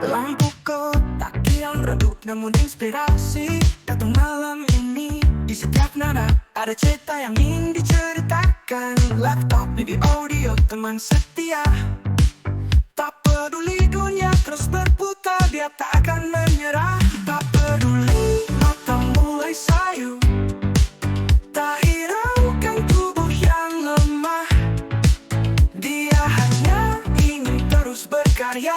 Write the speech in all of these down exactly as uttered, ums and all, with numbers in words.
Lampu kotak yang redup namun inspirasi datang malam ini. Di setiap nada ada cerita yang ingin diceritakan. Laptop, midi, audio, teman setia. Tak peduli dunia terus berputar, dia tak akan menyerah. Tak peduli mata mulai sayu, tak hiraukan tubuh yang lemah. Dia hanya ingin terus berkarya,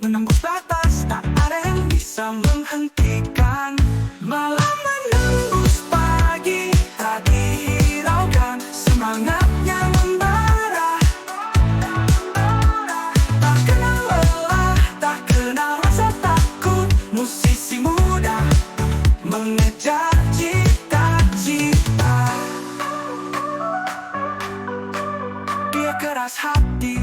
menembus batas, tak ada yang bisa menghentikan. Malam menembus pagi, tak dihiraukan, semangatnya membara. Tak kenal lelah, tak kenal rasa takut. Musisi muda mengejar cita-cita. Dia keras hati,